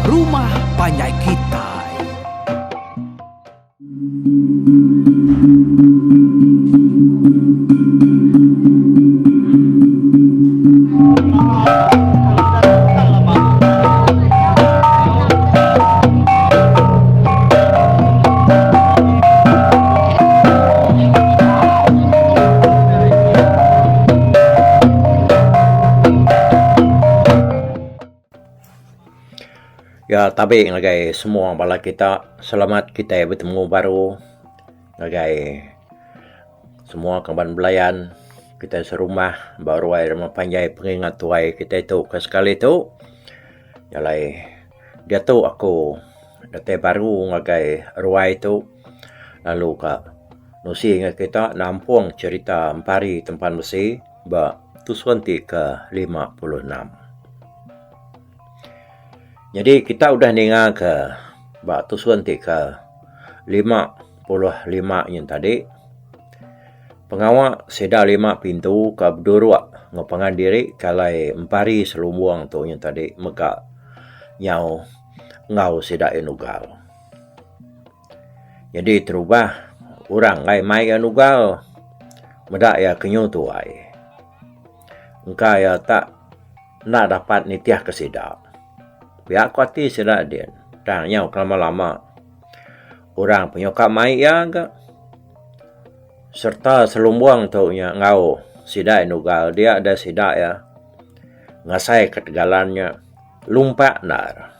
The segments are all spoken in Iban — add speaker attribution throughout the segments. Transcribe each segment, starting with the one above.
Speaker 1: rumah panjai kitai.
Speaker 2: Ya tabi ngagai semua bala kita selamat kitai betemu baru ngagai semua kaban belayan kitai serumah ba ruai rumah panjai pengingat tuai kitai tu ke sekali tu. Jalai diatu aku datai baru ngagai ruai tu lalu ka nusi ngagai kita nampung cherita Empari Tempan Besi ba tusun ti ke 56. Nyadi kita udah ninga ke ba tusun ti ke 55 nyin tadi pengawa sida lima pintu ke beduruk enggau pangan diri ke alai Empari Selumbung tu nyin tadi mega nyau enggau sida iya nugal. Nyadi terubah orang enggai mai iya nugal meda iya ke nyu tuai. Engka iya tak enda dapat nitih ke sida. Pia ku ati sida din tang nyau ke lama-lama orang penyuka mai iya ga sereta selumbung tu nya enggau sida nugal dia da sida iya ngasai ke tegalan nya lumpak endar.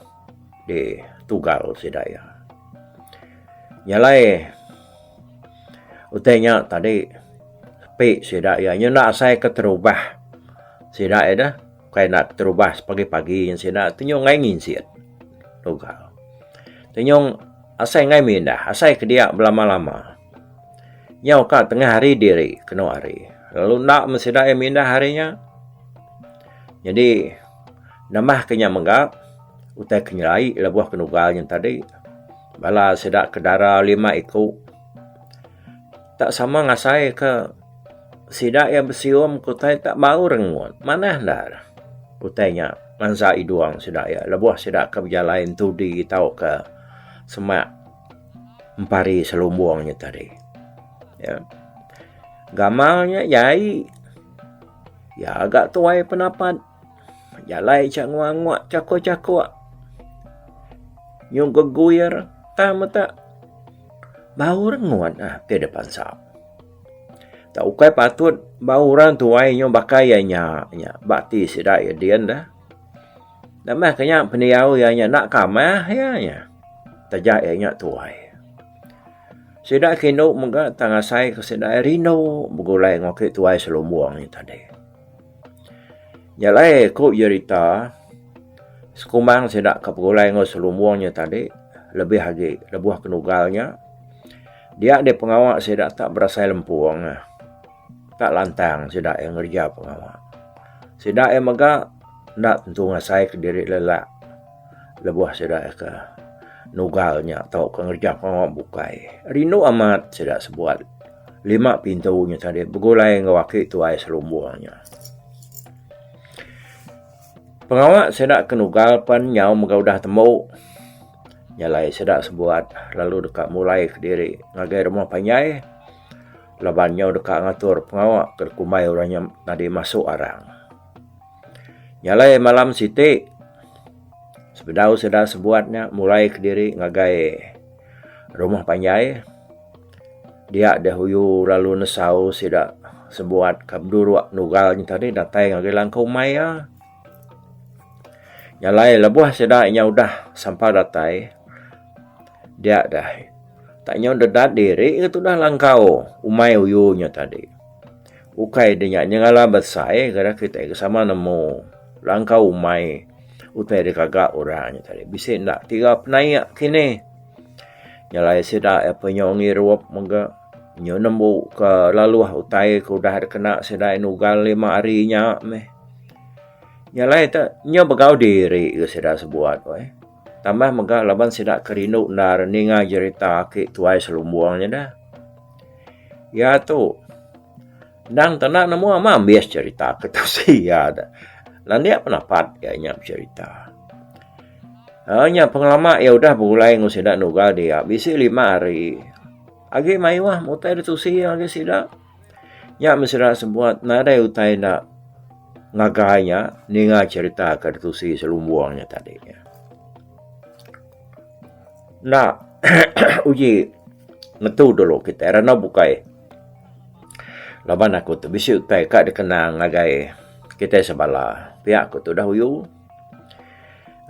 Speaker 2: Di tugal sida iya. Nya alai utai nya tadi sepi sida iya nyenda asai keterubah sida iya dah kai enda keterubah sepagi-pagi sida ti nyau enggai nginsit tugal. Ti nyau asai enggai mindah asai ke dia belama-lama. Nyau ka tengah hari diri kenu hari lalu enda meh sida iya mindah hari nya. Nyadi nambah ke nya mega utai ke nyelai lebuh ke nugal nya tadi bala sida ke dara lima iku tak sama ngasai ke sida iya besium ke utai tak bau rengut manah endar utai nya bansa idung sida iya lebuh sida ke bejalai entudi tauka semak empari selumbung nya tadi. Ya. Gamal nya jai iya ga tuai penapat jalai cha nguak-nguak chakuk-chakuk nyau geguir tang meta bau rengut ah ti dep pansa. Tak ukai patut bau orang tuai nyau baka iya nya nya ba ati sida iya din dah. Nambah ke nya pendiau iya nya enda kamah iya nya taja iya nya tuai. Sida ke indu mega tang asai ke sida rindu begulai enggau ake tuai selumbung nya tadi. Nya alai ku jerita sekumbang sida ke begulai enggau selumbung nya tadi lebih agi lebuh ke nugal nya dia deh pengawa sida tak berasai lempung. Tak lantang sida iya ngereja pengawa. Sida iya mega enda tentu ngasai ke diri lelak. Lebuh sida ke nugal nya tauka ngereja pengawa bukai. Rindu amat sida sebuat lima pintu nya tadi begulai enggau aki tuai selumbung nya. Pengawa sida ke nugal pen nyau mega udah tembu nya alai sida sebuat lalu deka mulai kediri ngagai rumah panjai laban nyau deka ngatur pengawa ke dikumbai orang nya tadi masu arang. Nya alai malam siti sebedau sida sebuat nya mulai kediri ngagai rumah panjai dia deh uyu lalu nesau sida sebuat ka beduruk nugal nya tadi datai ngagai langkau umai iya. Nya alai lebuh sida nya udah sampa datai dia deh tak nyau dedat diri ke tudah langkau umai uyu nya tadi. Ukai de nya nyengala besai kada kitai ke sama nemu langkau umai utai da gaga orang nya tadi bisi enda tira penaik kini. Nya alai sida iya penyu ngirup mega nyu nembu ke laluh utai ke udah dikena sida nugal lima hari nya meh. Nya alai te nyu begau diri ke sida sebuat weh. Tambah mega laban sida ke rindu endar ninga jerita aki tuai selumbung nya dah. Iya tu endang tanda nemu ama ambis cherita ke tusi iya da. Landik penapat iya nya becherita. Nya pengelama iya udah begulai enggau sida nugal dia bisi lima hari. Agi mayuh utai ditusi ngagai sida. Nya meh sida sebuat nadai utai enda ngaga nya ninga cherita ke ditusi selumbung nya tadi. Enda uji ngetu dulu kitai randau bukai laban aku tu bisi utai ka dikenang ngagai kitai sebala pia ku tudah uyu.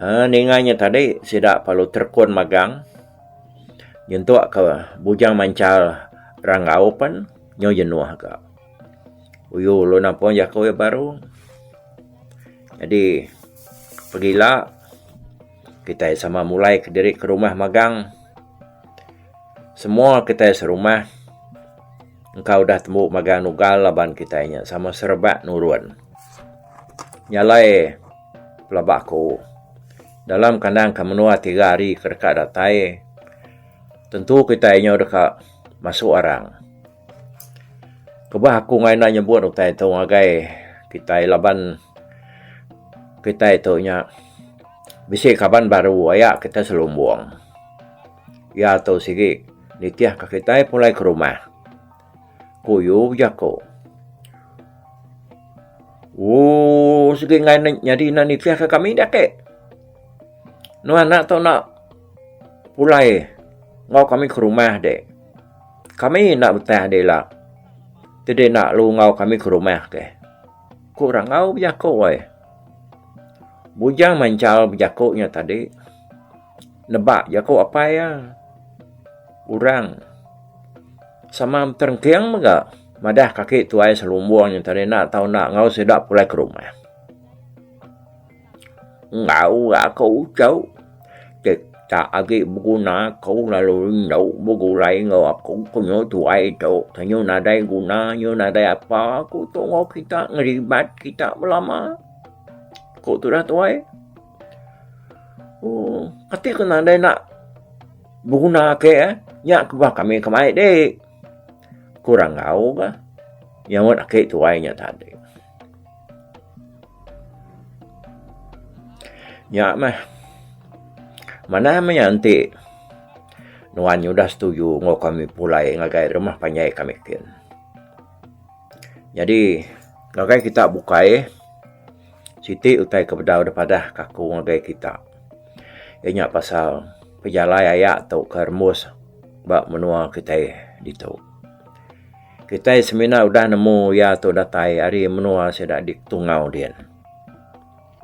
Speaker 2: uhh Ninga nya tadi sida perlu terekun magang nyentuk ke bujang manchal ranggau pen nyau jenuh ga. Uyu lalu nampung jaku iya baru. Nyadi pegila kitai sama mulai kediri ke rumah magang. Semua kitai serumah engka udah tembu magang nugal laban kitai nya sama serebak nurun. Nya alai pelaba aku dalam kandang ke menua tiga hari ke deka datai tentu kitai nyau deka masu arang. Kebah aku ngagai enda nyebut utai tu ngagai kitai laban kitai tu nya bisi kaban baru aya kitai selumbung. Iya tu sigi nitih ka kitai pulai ke rumah. Ku yu bejaku. Ooh sigi enggai ne nyadi ne nitih ka kami dak ake. Nuan enda tau enda pulai enggau kami ke rumah dek. Kami enda betah dek ila. Ti dek enda lu enggau kami ke rumah keh. Ku Rangau bejaku ai. Bujang manchal bejaku nya tadi nebak jaku apai iya. Orang sama beterengking mega madah kaki tuai selumbung nya tadi enda tau enda enggau sida pulai ke rumah. Enggau aku uchu ti tak agi beguna aku lalu rindu begulai enggau aku ku nyu tuai tu nyu nadai guna nyu nadai apa aku tu enggau kita ngeribat kita belama ku tudah tuai. Ooh kati ku nadai enda beguna ake eh nya kebuah kami ke mai dik. Ku Ranggau ga nyaut ake tuai nya tadi. Nya meh manah meh nya enti nuan nyudah setuju enggau kami pulai ngagai rumah panjai kami kin. Nyadi ngagai kita bukai siti utai ke bedau da padah ka aku ngagai kita iya nya pasal pejalai aya tu ke rembus ba menua kitai ditu. Kitai semina udah nemu iya tu datai ari menua sida di Tungau din.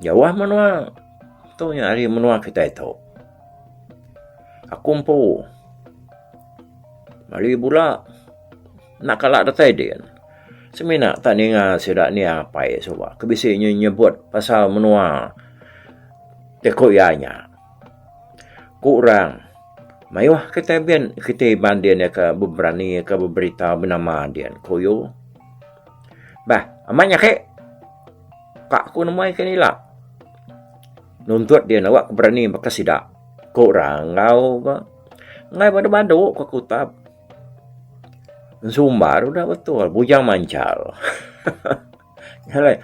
Speaker 2: Jauh menua tu nya ari menua kitai tu. Aku empu mali bula. Enda kala datai din. Semina tak ninga sida nia apai suba ke bisi nyebut pasal menua ti ku iya nya. Ku orang mayuh kitai bin kitai Iban din iya ke beberani ke beberita benama din ku yu. Bah amat nya ake ka ku nemuai ke ila. Nuntut din awak ke berani baka sida ku orang enggau ga. Enggai badu badu ku kutap. Ensumbar udah betul bujang manchal. Alai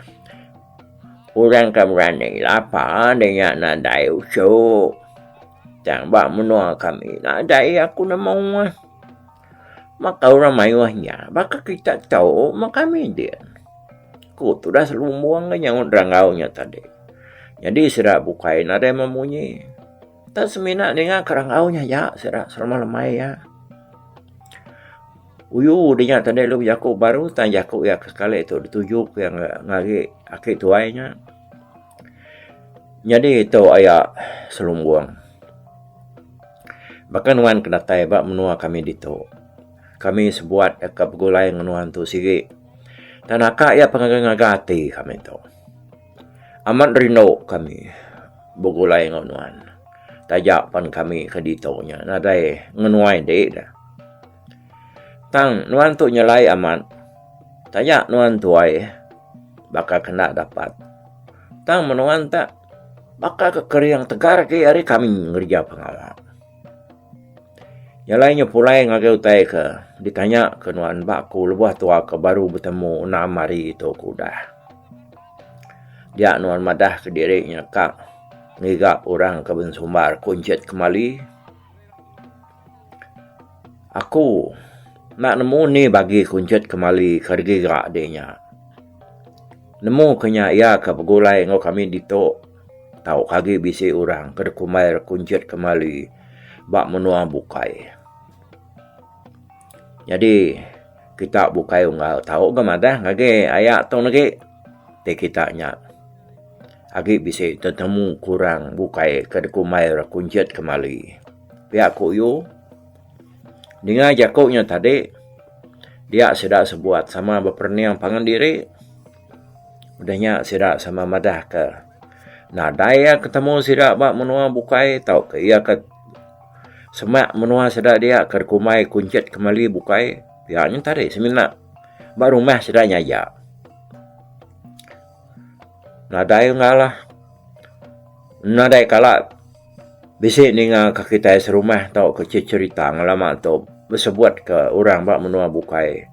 Speaker 2: orang ke berani lapa deh nya nadai uchu. Tang ba menua kami nadai aku nemu. Maka orang mayuh nya baka kita tu meh kami din. Ku tudah selumbung ga nyaut rangau nya tadi. Nyadi sida bukai nadai memunyi. Tang semina ninga ke rangau nya aja sida selama lemai iya. Uyu de nya tadi lalu bejaku baru tang jaku iya ke sekali tu dituju ke iya ngagai aki tuai nya. Nyadi tu aya selumbung. Baka nuan ke datai ba menua kami ditu. Kami sebuat ke begulai ngan nuan tu sigi. Tang naka iya pengaga ngaga ati kami tu. Amat rindu kami begulai enggau nuan. Taja pan kami ke ditu nya nadai ngenuai dik dah. Tang nuan tu nyelai amat. Taja nuan tuai baka ke enda dapat. Tang menuan tak baka ke kering tegar agi ari kami ngereja pengawa. Nyelai nya pulai ngagai utai ke ditanya ke nuan ba aku lebuh tua ke baru betemu enam hari tu ke udah. Dia nuan madah kediri nya ka. ngiga orang ke bensumbar Kunchit Kemali. Aku enda nemu ni bagi Kunchit Kemali ke digiga dih nya. Nemu ke nya iya ke begulai enggau kami ditu tauka agi bisi orang ke dikumbai Kunchit Kemali ba menua bukai. Nyadi kita bukai unggal tau ga madah ngagai aya tu lagi ti kita nya agi bisi tetemu ke orang bukai ke dikumbai Kunchit Kemali. Pia ku yu ninga jaku nya tadi dia sida sebuat sama beperening pangan diri. Udah nya sida sama madah ke nadai iya ketemu sida ba menua bukai tauka iya ke semak menua sida dia ke dikumbai Kunchit Kemali bukai pia nya tadi semina ba rumah sida nya aja. Nadai ngalah nadai kala bisi ninga ka kitai serumah tauka cherita ngelama tu besebut ka orang ba menua bukai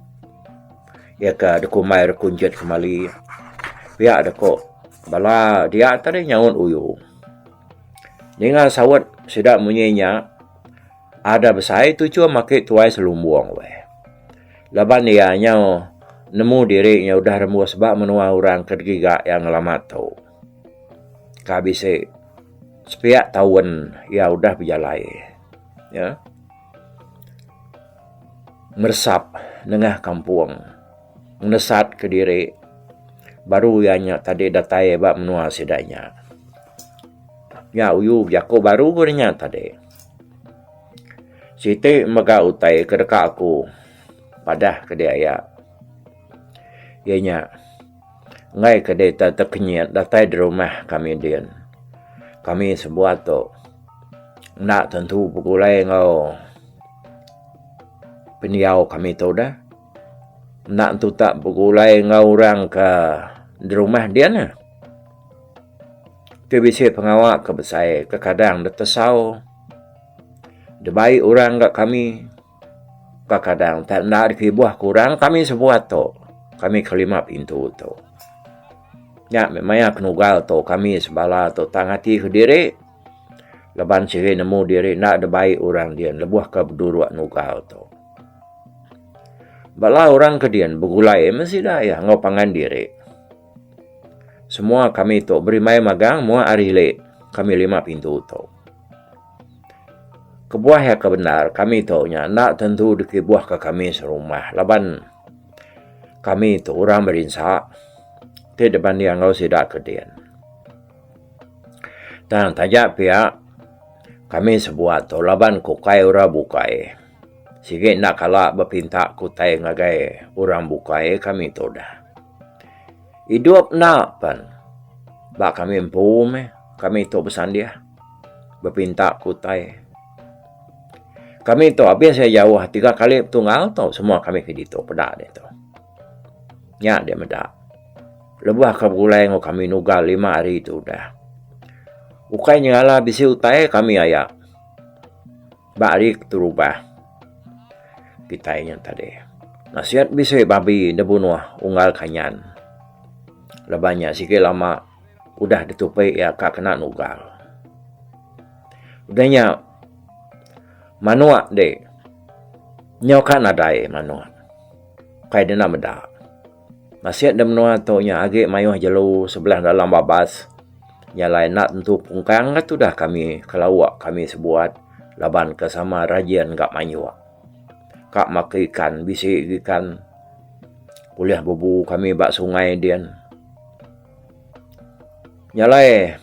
Speaker 2: iya ka dikumbai Kunchit Kemali pia da ko bala dia tadi nyaut uyu. Ninga saut sida munyi nya ada besai tuchum aki tuai selumbung weh. Laban iya nyau nemu diri nya udah rembus ba menua orang ke digiga iya ngelama tu. Ka bisi sepiak taun iya udah bejalai iya meresap nengah kampung ngenesat kediri baru iya nya tadi datai ba menua sida nya. Nya uyu bejaku baru pun inya tadi. Siti mega utai ke deka aku padah ke dek aya iya nya enggai ke dek tekenyit datai di rumah kami din. Kami sebuat tu enda tentu begulai enggau pendiau kami tu dah. Enda tentu tak begulai enggau orang ke di rumah din lah. Ti bisi pengawa ke besai kekadang deh tesau dibai orang ga kami kekadang tak enda dikibuh ke orang kami sebuat tu kami ke lima pintu tu. Nya meh maya ke nugal tu kami sebala tu tang ati kediri laban siri nemu diri enda dibai orang din lebuh ke beduruk nugal tu. Bala orang ke din begulai meh sida iya enggau pangan diri. Semua kami tu berimbai magang mua ari ili kami lima pintu tu. Kebuah iya ke bendar kami tu nya enda tentu dikibuhka kami serumah laban kami tu orang merinsa ti dibanding enggau sida ke din. Tang taja pia kami sebuat tu laban ku ukai orang bukai sigi enda kala bepinta ku utai ngagai orang bukai kami tu dah. Idup enda pen ba kami empu meh kami tu besandih bepinta ke utai. Kami tu abis iya jauh tiga kali betunggal tu semua kami ke ditu peda ditu. Nya dia meda lebuh ka begulai enggau kami nugal lima hari tu udah. Ukai nyengala bisi utai kami aya. Ba ari keterubah kitai nya tadi. Nasihat bisi babi ne bunuh unggal kanyan. Laban nya sigi lama udah ditupi iya ka kena nugal. Udah nya manuk di nyau ka nadai manuk. Kai deka meda. Nasib da menua tu nya agi mayuh jelu sebelah dalam babas. Nya alai enda tentu pungkang ka tudah kami ke lauk kami sebuat laban ke sama rajin ga mayuh. Ka makai ikan bisi ga ikan ulih bubu kami ba sungai din. Nya alai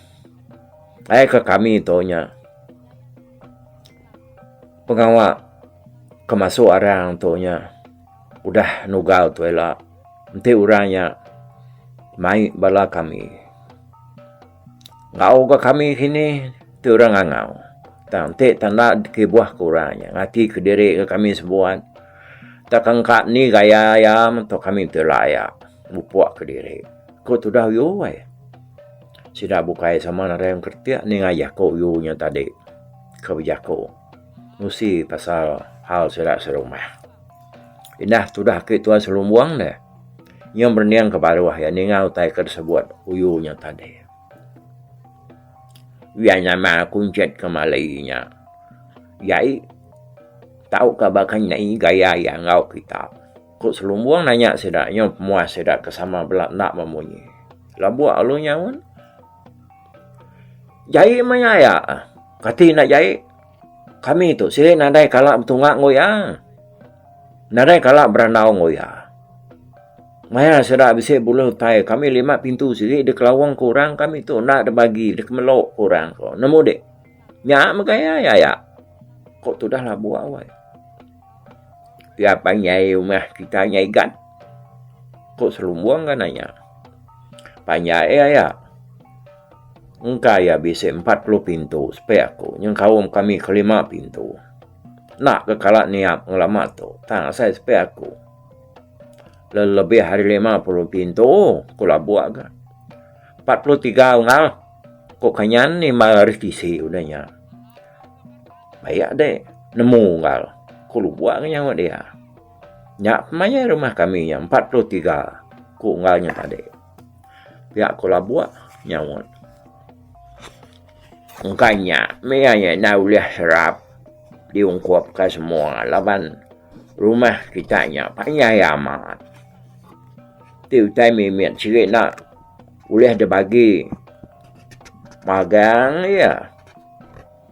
Speaker 2: ai ka kami tu nya pengawa ke masu arang tu nya. Udah nugal tu ila enti orang nya mai bala kami. Enggau ga kami kini ti orang ngangau. Tang enti tanda kibuh ke orang nya ngati kediri ga kami sebuat tak engka ni gaya iya meto kami ti ila aya mupok kediri. Ku tudah uyu ai. Sida bukai sama nadai keretik ninga jaku uyu nya tadi ke bejaku musi pasal hal sida serumah. Indah tudah ake tuan selumbung deh. Nyau merening ke baruh iya ninga utai ke disebut uyu nya tadi. Iya nama kunchit kemali nya. Jai tauka baka nyai gaya iya enggau kita. Ku Selumbung nanya sida nyau pemuas sida ke sama bela enda memunyi. Labuk lalu nyaut. Jai meh nya aya. Kati enda jai? Kami tu sigi nadai kala betunga enggau iya. Nadai kala berandau enggau iya. Maya sida bisi bulih utai kami lima pintu sigi dikelaung ke orang kami tu enda dibagi dikemelo ke orang ko. Nemu dik. Nya mega iya aya. Ko tudah labu awai. Pia panjai rumah kita nya igat. Ko Selumbung ga nanya. Panjai aya. Engka iya bisi 40 pintu sepi aku nyengkaum kami ke lima pintu. Enda ke kala niap ngelama tu tang asai sepi aku. Lebih ari 50 pintu ku labuk ga. 43 unggal ku Kanyan nimbal ari tisi udah nya. Bayak dek nemu unggal ku lubuk ga nyaut iya. Nya pemaya rumah kami nya 43 ku unggal nya tadi. Pia ku labuk nyaut. Engka nya mih iya enda ulih serap diungkupka semua laban rumah kita nya panjai amat. Ti utai mimit sigi enda ulih dibagi magang iya.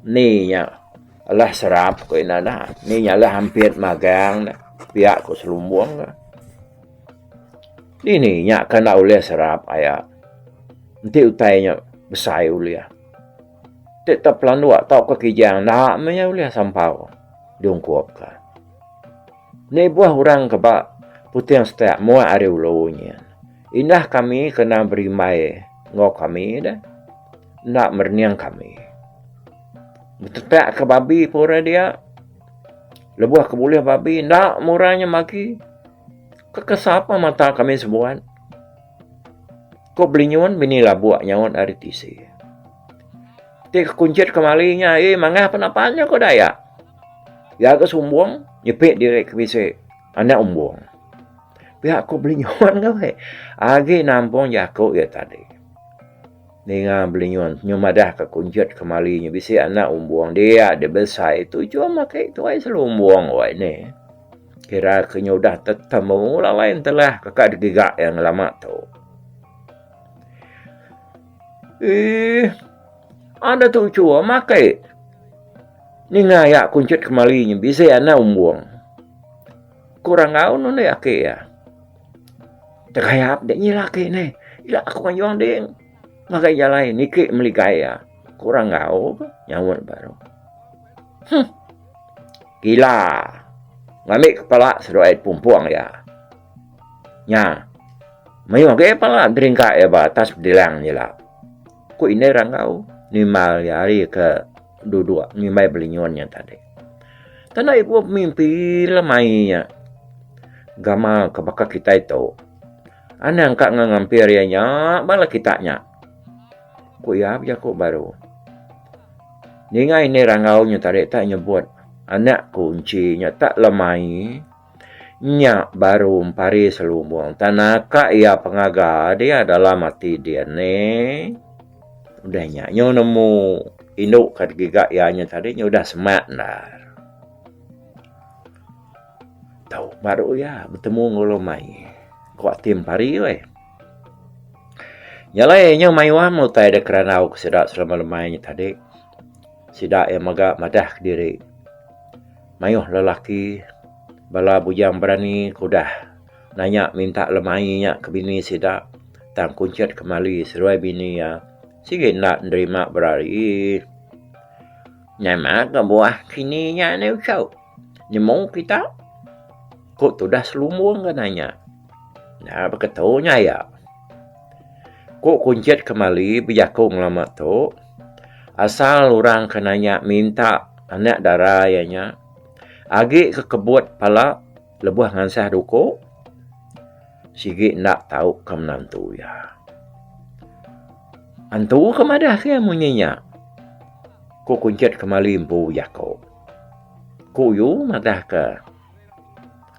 Speaker 2: Ni nya alah serap ku ina dah. Ni nya alah ampit magang ne pia ku Selumbung. Dini nya ke enda ulih serap aya. Enti utai nya besai ulih. Ti tau pelanduk tauka kijang enda meh iya ulih sampau diungkupka. Ni buah orang ke ba puting setak muak ari ulu nyin. Indah kami ke endang berimbai enggau kami deh enda merening kami. Betetak ke babi pun orang dia. Lebuh ke bulih babi enda meh orang nya magi. Kekesap meh mata kami sebuat. Ko Belinyun bini Labuk nyaut ari tisi. Ti kekunchit kemali nya eh mangah penapan nya ko Dayak. Iya ke sumbung nyepi diri ke bisi anak umbung. Pia ko Belinyun ga weh. Agi nampung jaku iya tadi. Ninga Belinyun nyu madah ka kunchit kemali nya bisi anak umbung dia dibesai tuchum aki tuai selumbung weh nih. Kira ke nya udah tetemu lalai entelah ke ka digiga iya ngelama tu. Eeh ada tu chua makai ninga iya kunchit kemali nya bisi anak umbung. Ku Ranggau nundi aki iya. Tegayap dek nyila aki neh ila aku nganjung ding ngagai jalai niki meligai iya. Ku Ranggau nyaut baru. Huh. Gila. Ngambi kepala seduai pumpung iya. Nya. Mayuh agi pala deringka iya ba atas bedilang nyila. Ku indai Ranggau nimbal iya ari ke duduk ngimbai belinyun nya tadi. Tanda ibuh mimpi lemai nya. Gamal ke baka kitai tu. Anang ka ngampir iya nya bala kita nya. Ku iya bejaku baru. Ninga indai Ranggau nya tadi tak nyebut anak ku enchi nya tak lemai nya baru empari selumbung tan naka iya pengaga dia dalam ati dia neh. Udah nya nyu nemu indu ka digiga iya nya tadi nya udah semak endar. Tau baru iya betemu enggau lemai ku ati empari weh. Nya alai inya mayuh meh utai da kerandau ke sida selama lemai nya tadi. Sida iya mega madah kediri mayuh lelaki bala bujang berani ke udah nanya minta lemai nya ke bini sida tang kunchit kemali seduai bini iya sigi enda nerima berari. Nama kebuah kini nya ne uchu nemu kita? Ku tudah selumbung ga nanya. Nya beketu nya iya. Ku Kunchit kemali bejaku ngelama tu, asal orang ke nanya minta anak dara iya nya agi ke kebut pala lebuh ngansah duku sigi enda tau ke menantu iya. Antu ke madah ke iya munyi nya, ku Kunchit kemali empu bejaku. Ku Yu madah ke.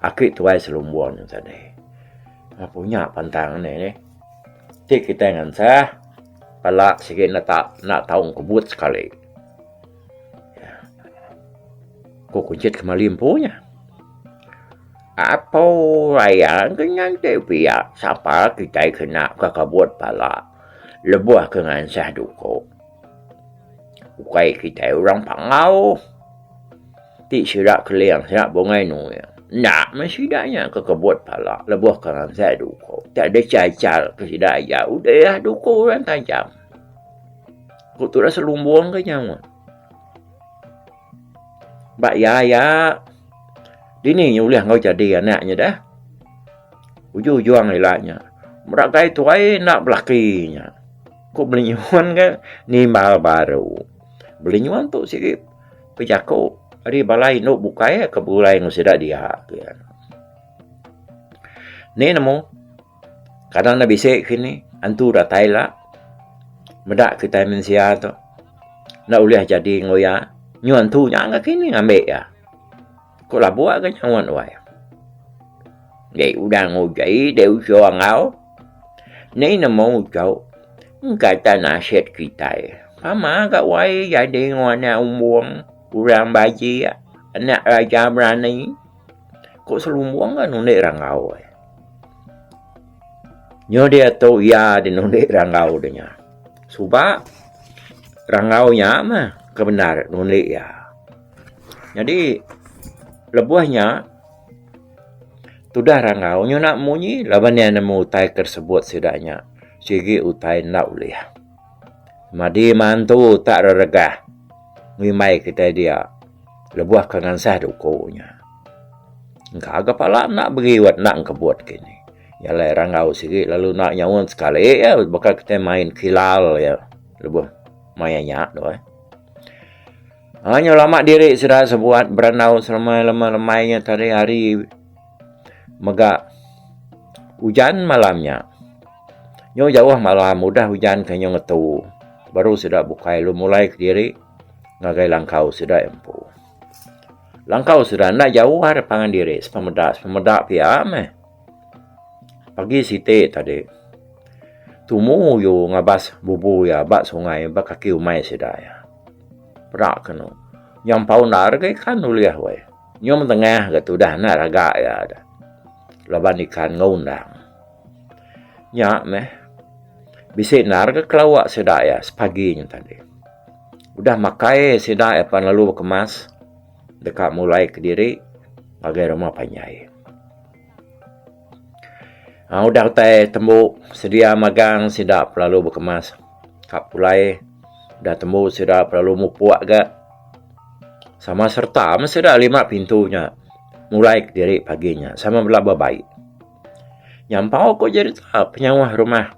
Speaker 2: Aki tuai selumbung nya tadi. Apu nya pantang ne neh. Ti kitai ngansah. Pala sigi enda ta enda tau engkebut sekali. Ku Kunchit Kemali empu nya. Apo aya ke nganti pia sapa kitai kena kekebut pala lebuh ke ngansah duku. Ukai kitai orang Panggau ti sida keling sida Bungai Nuing. Enda meh sida nya kekebut pala lebuh ke ngansah duku. Tak dichal-chal ke sida aja udah duku orang tajam. Ku tudah selumbung ke nyawa. Ba iya iya dini nya ulih enggau jadi anak nya deh. Ujung ujung ila nya meragai tuai enda belaki nya. Ku Belinyuan ke nimbal baru. Belinyuan tu sigi pejaku ari bala indu bukai ke begulai enggau sida dia. Ni nemu kadang ne bisi kini antu datai ila meda kitai mensia tu. Enda ulih jadi enggau iya. Nyu antu nya ga kini ngambi iya. Ku labuk ga nyaut wai. Dei udah nguji dei uchu enggau. Ni nemu uchu engka ta nasit kitai. Pama ga wai jadi enggau anak umbung orang bajik anak raja berani. Ku selumbung ga nundi ranggau. Nyu diatu iya dinundi ranggau de nya. Suba ranggau nya mah ke bendar nundi iya. Nyadi lebuh nya tudah ranggau nyuna munyi laban iya nemu utai ke disebut sida nya sigi utai enda ulih. Madi mantu tak reregah ngimbai kitai dia. Lebuh ke ngansah duku nya. Engka ga pala enda beriut enda engkebut kini. Nya alai ranggau sigi lalu enda nyaun sekali iya baka kitai main kilal iya lebuh maya nya tu eh. Aaa nyau lama diri sida sebuat berandau selama lemai-lemai nya tadi hari mega ujan malam nya. Nyau jauh malam udah ujan ke nyau ngetu baru sida bukai lalu mulai kediri. ngagai langkau sida empu. Langkau sida enda jauh ari pangan diri sepemeda sepemeda pia meh. Pagi siti tadi tumu yu ngabas bubu iya ba sungai ba kaki umai sida iya. Peda kenu nyampau endar ga ikan ulih weh. Nyum tengah ga tudah enda raga iya da laban ikan enggau undang. Nya meh bisi endar ga kelawa sida iya sepagi nya tadi. Udah makai sida iya pan lalu bekemas deka mulai kediri ngagai rumah panjai. Aaa udah utai tembu sedia magang sida lalu bekemas ka pulai udah tembu sida lalu mupuk ga sama serta meh sida lima pintu nya mulai kediri pagi nya sama bela bebai. Nyampau ku jerita penyauh rumah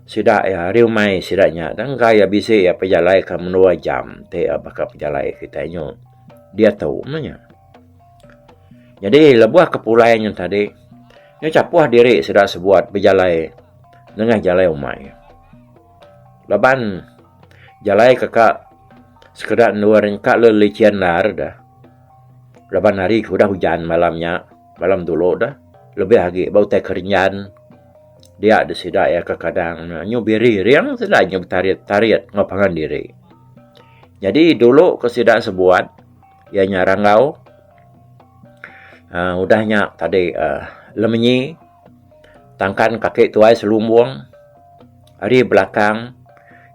Speaker 2: sida iya ari umai sida nya enggai iya bisi iya pejalai ka menua jam ti iya baka pejalai kitai nyu diatu meh nya. Nyadi lebuh ke pulai nya tadi nyu chapuh diri sida sebuat bejalai nengah jalai umai. Laban jalai ke ka sekeda endur ka lelicin endar deh laban hari ke udah ujan malam nya. Malam dulu dah lebih agi ba utai kerenjan dia deh sida iya kekadang ne nyu biriring sida nyu betarit tarit enggau pangan diri. Nyadi dulu ke sida sebuat iya nya ranggau uhh udah nya tadi uhh lemenyi tangkan kaki tuai selumbung ari belakang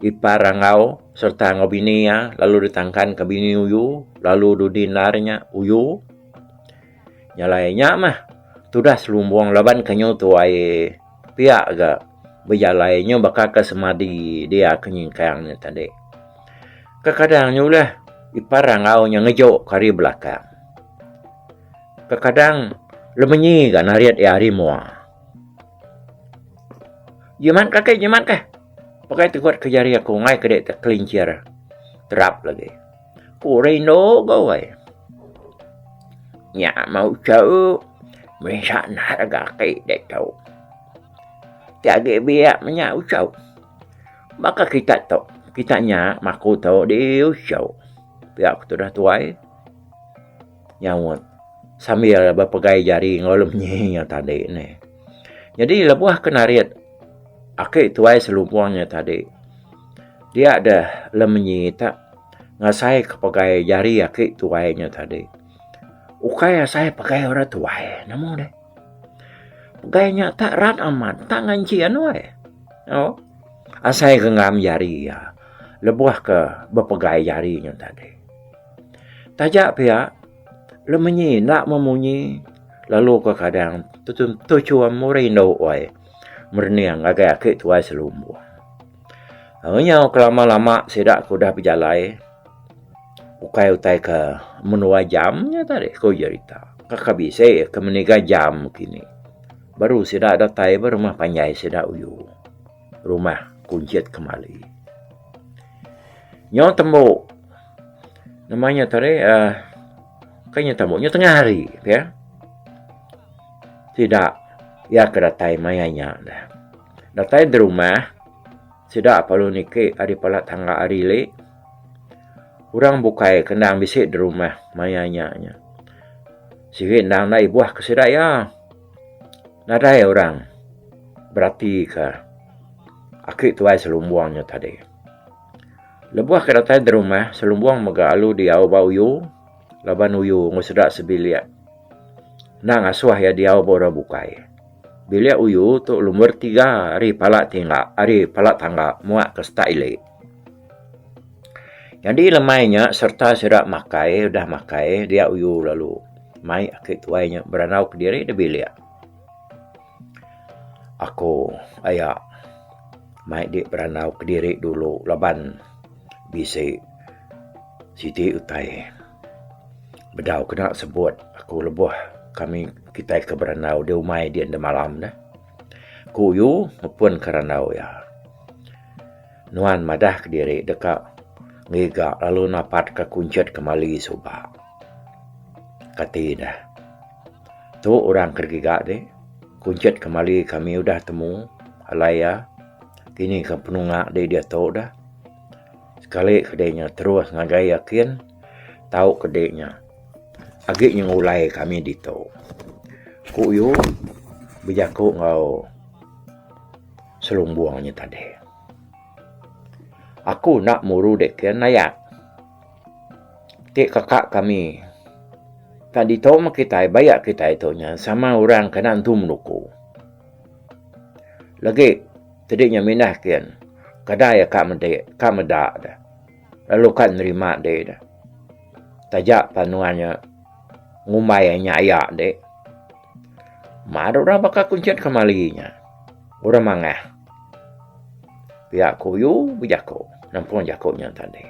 Speaker 2: ipar ranggau serta enggau bini iya lalu ditangkan ke bini uyu lalu dudi endar nya uyu. Nya alai nya mah tudah selumbung laban ke nyu tuai pia ga bejalai nyu baka ke semadi dia ke nyingkang nya tadi. Kekadang nya ulih ipar rangau nya ngejo ke ari belakang. Kekadang lemenyi ga narit iya ari mua. Jimat kaki jimat kah. Pakai tegut ke jari aku ngai ke dek tekelincir terap lagi. Ku rindu ga weh. Nya mau chau merinsa endar ga aki ditu. Ti agi biak menya uchu. Baka kita tu, kita nya maku tu di uchu. Pia ku tudah tuai nyaut sambil bepegai jari enggau lemenyi nya tadi neh. Nyadi lebuh ke narit aki tuai selumbung nya tadi. Dia deh Lemenyi tak ngasai ke pegai jari aki tuai nya tadi. Ukai asai pegai orang tuai nemu deh. Pegai nya tak rat amat tak nganchi anu ai. Au asai genggam jari iya lebuh ke bepegai jari nya tadi. Taja pia Lemenyi enda memunyi lalu kekadang tuchum rindu ai merening ngagai aki tuai Selumbung. Nyau kelama lama sida ke udah bejalai ukai utai ke menua jam nya tadi ku jerita. Ka bisi ke meniga jam kini baru sida datai ba rumah panjai sida uyu rumah Kunchit Kemali. Nyau tembu nama nya tadi uhh kai nya tembu nya tengah hari pia sida iya ke datai maya nya. Datai derumah sida perlu niki ari pala tangga ari ili orang bukai ke endang bisi derumah maya nya nya. Sigi endang enda ibuh ke sida iya. Nadai orang berati ka aki tuai selumbung nya tadi. Lebuh ke datai derumah selumbung mega alu diau ba uyu laban uyu enggau sida sebilik enda ngasuh iya diau ba orang bukai. Bilik uyu tu lumur tiga ari pala tingga ari pala tangga muak ke setak ili. Nyadi lemai nya sereta sida makai udah makai dia uyu lalu mai aki tuai nya berandau kediri da bilik. Aku aya mai di berandau kediri dulu laban bisi siti utai. Bedau kena sebut aku lebuh kami kitai ke berandau di umai dian da malam neh. Ku uyu ngepun ke randau iya. Nuan madah kediri deka ngiga lalu napat ka kunchit kemali suba. Kati neh. Tu orang ke digiga ti kunchit kemali kami udah temu alai iya kini ka penunga di diatu dah. Sekali ke deh nya terus ngagai iya kin tau ke deh nya agi nyengulai kami ditu. Ku yu bejaku enggau selumbung nya tadi. Aku enda muru deh kin aya ti kaka kami tak ditu meh kitai baya kitai tu nya sama orang ke enda entu menuku. Lagi ti nya mindah kin kadai ka medi ka meda deh lalu ka nerima di deh. Taja pa nuan nya ngumbai inya aya di. Mar orang baka kunchit kemali nya orang mangah. Pia ku uyu bejaku nampung jaku nya tadi.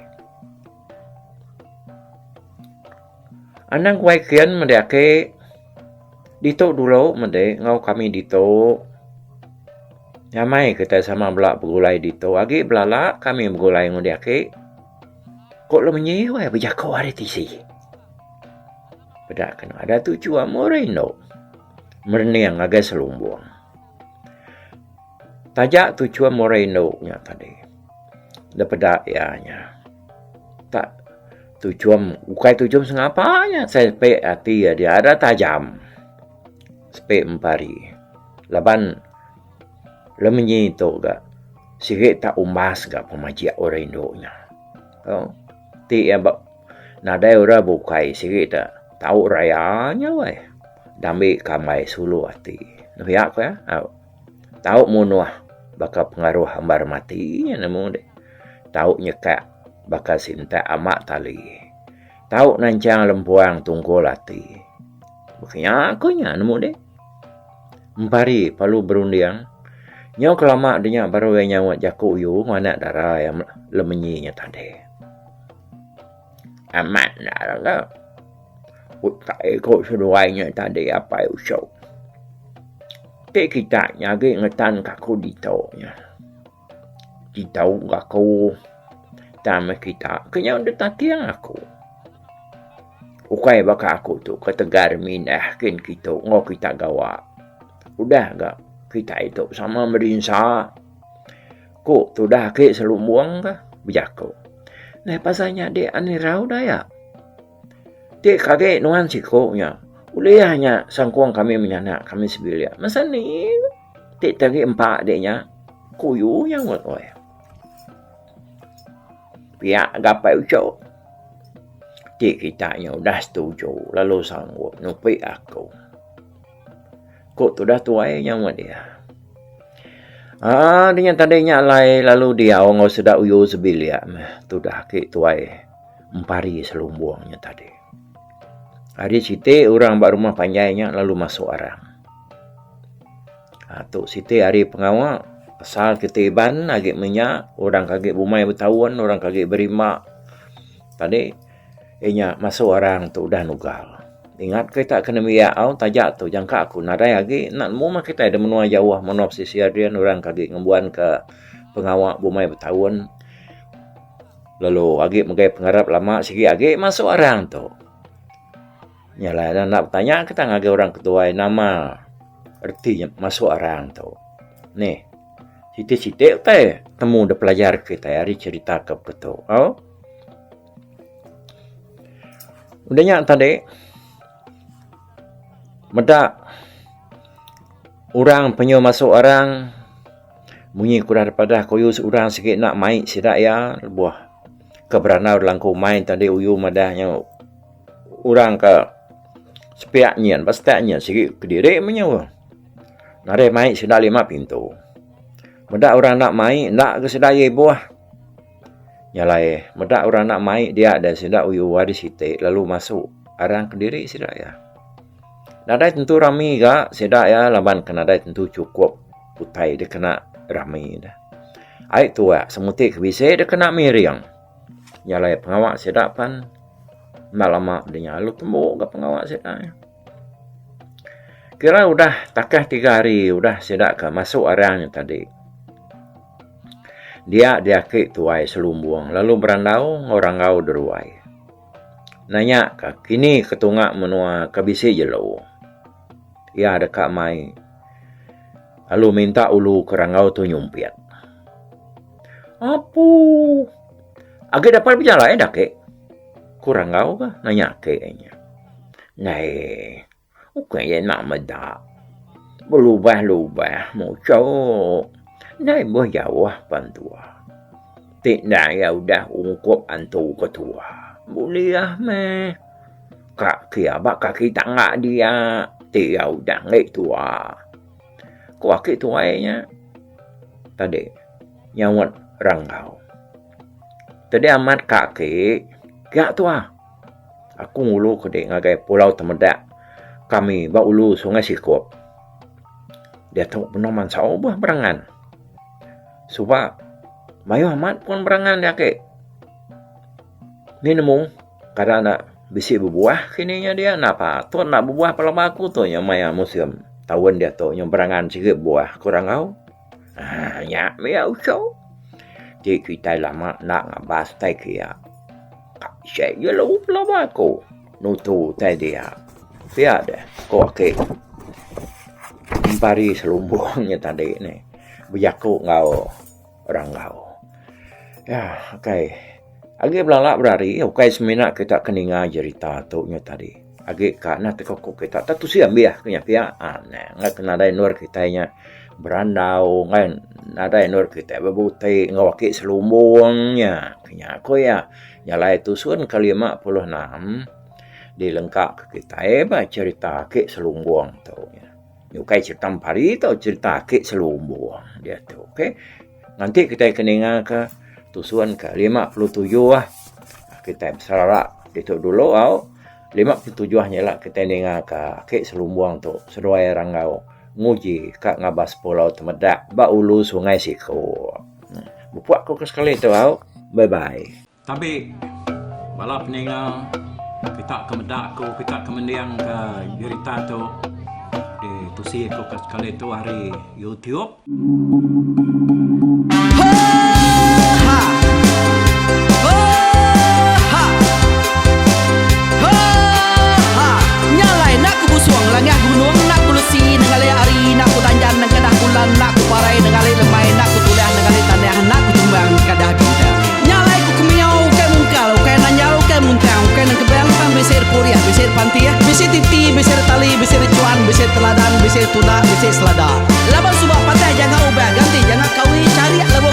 Speaker 2: Anang guai kin meda ake ditu dulu meda enggau kami ditu. Nyamai kitai sama bela begulai ditu agi belala kami begulai ngundi ake. Ku lu menyi weh bejaku ari tisi. Peda kenu ada tuju amur indu merening ngagai selumbung. Taja tuju amur indu nya tadi da peda iya nya tak tuchum ukai tuchum sengapa nya sepe ati iya dia ada tajam. Sepe empari laban lemenyi tu ga sigi tak umbas ga pemajik orang indu nya. Ti iya ba nadai orang bukai sigi ta tau raya nya weh dambi kamai sulu ati. Pia ku iya tau munuh baka pengaruh ambar mati nya nemu deh. Tau nyekak baka sintak ama tali. Tau nanchang lempuang tungkul ati. Baka nya ku nya nemu deh. Empari perlu berunding. Nyau kelama de nya baru iya nyaut jaku uyu enggau anak dara iya lemenyi nya tadi. Amat enda ga utai ku seduai nya tadi apai usok. Ti kita nya agi ngetan ka aku ditu nya. Ditau ga aku tang meh kita ke nyau deh tating aku. Ukai baka aku tu ke tegar mindah kin kitu enggau kita gawa. Udah ga kita itu sama merinsa. Ku tudah ake selumbung ka bejaku. Neh pasal nya dek ani rau daya. Ti kage nuan siku nya ulih nya sangkung kami menyanak kami sebilik. Masa ni. Ti tagi empa dek nya, ku yu nyaut weh. Pia ga apai uchu. Ti kita nya udah setuju lalu sanggup nupi aku. Ku tudah tuai nyaut iya. Aaa dinya tadi nya alai lalu diau enggau sida uyu sebilik meh tudah aki tuai empari selumbung nya tadi. Hari siti orang ba rumah panjai nya lalu masuk arang. Aaa tu siti ari pengawa pasal kiti Iban agi menya orang ke agi bumai betaun orang ke agi berima tadi inya masu arang tu udah nugal. Ingat kita ke nembiak au taja tu jangka aku nadai agi enda nemu mah kitai da menua jauh menua pesisir din orang ke agi ngembuan ke pengawa bumai betaun lalu agi megai pengarap lama sigi agi masu arang tu. Nya alai enda betanya kita ngagai orang ke tuai nama reti nya masu arang tu. Nih siti siti utai temu da pelajar kitai ari cherita ke beketu au. Udah nya tadi meda orang penyu masu arang munyi ku udah dipadah ku uyu orang sigi enda mai sida iya lebuh ke berandau dalam ke umai tadi uyu madah nya. Orang ke sepiak nyin ba setak nyin sigi kediri meh nyu. Nadai mai sida lima pintu. Meda orang enda mai enda ke sida iya ibuh. Nya alai meda orang enda mai dia deh sida uyu ari siti lalu masu arang kediri sida iya. Nadai tentu rami ga sida iya laban ke nadai tentu chukup utai dikena rami deh. Ai tuak semuti ke bisi dikena miring. Nya alai pengawa sida pan enda lama dinya lalu tembu ga pengawa sida. Kira udah takah tiga hari udah sida ke masu arang nya tadi. Dia diaki tuai selumbung lalu berandau enggau ranggau deruai. Nanya ka kini ke tunga menua ke bisi jelu. Iya deka mai lalu minta ulu ke ranggau tu nyumpit. Apu. Agi dapat bejalai dah ke. Ku Ranggau ka nanya ake nya. Ndai ukai iya enda meda. Belubah-lubah muchok. Ndai meh jauh pan tua. Ti enda iya udah ungkup antu ke tua. Bulih meh. Ka kia ba kaki tangga dia ti iya udah enggai tua. Ku aki tuai nya tadi nyaut Ranggau. Tadi amat ka aki pia tuah. Aku ngulu ke dek ngagai Pulau Temedak kami ba ulu Sungai Sikup. Diatu benung mansau bah berangan. Suba mayuh amat pun berangan dia aki. Ni nemu kada ne bisi bebuah kini nya dia enda patut enda bebuah pelaba aku tu nya maya musim taun diatu nya berangan sigi bebuah ku Ranggau. Aaa nya mih iya uchu. Ti kitai lama enda ngabas tai kiya. Ka sik jelu pelaba aku nutu tai dia. Pia deh ko aki empari selumbung nya tadi nih bejaku enggau Ranggau. Yah kai agi belala berari ukai semina kita ke ninga jerita tu nya tadi. Agi ka nah teka ku kita te tusi ambih ke nya pia aaa neh ke nadai endur kitai nya berandau ngan nadai endur kitai bebuti enggau aki selumbung nya. Nya ku iya nyalai tusun ke 56 dilengka ke kitai ba cherita aki selumbung tu. Ukai cherita empari tau cherita aki selumbung diatu ok. Nganti kitai ke ninga ka tusun ka 57 kitai beserara ditu dulu au. 57 nya ila kitai ninga ka aki selumbung tu seduai Ranggau nguji ka ngabas pulau Temedak ba ulu Sungai Siko. Bepuk ku ke sekali tu au. Bye bye. Tabi bala peninga kita ke meda ku kita ke mending ka jerita tu ditusi ku ke sekali tu ari YouTube.
Speaker 1: Nya alai enda ku busung langah gunung enda ku lesi nengali hari enda ku danjan nengkedah bulan enda ku parai nengali lemai enda ku tulah nengali tanah enda ku tumbang kadah bintang. Nya alai ku kemiau ukai mungkal ukai nanjal ukai muntang ukai nengkebang tang bisi repurih bisi repantih bisi titi bisi retali bisi rechuan bisi teladan bisi tunda bisi selada. Laban suba patah janga ubah ganti janga kawi charik lebuh.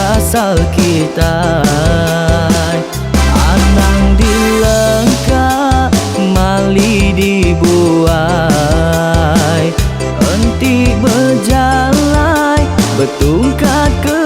Speaker 1: asal kitai. Anang dilengka mali dibuai. Enti bejalai betungkat ke.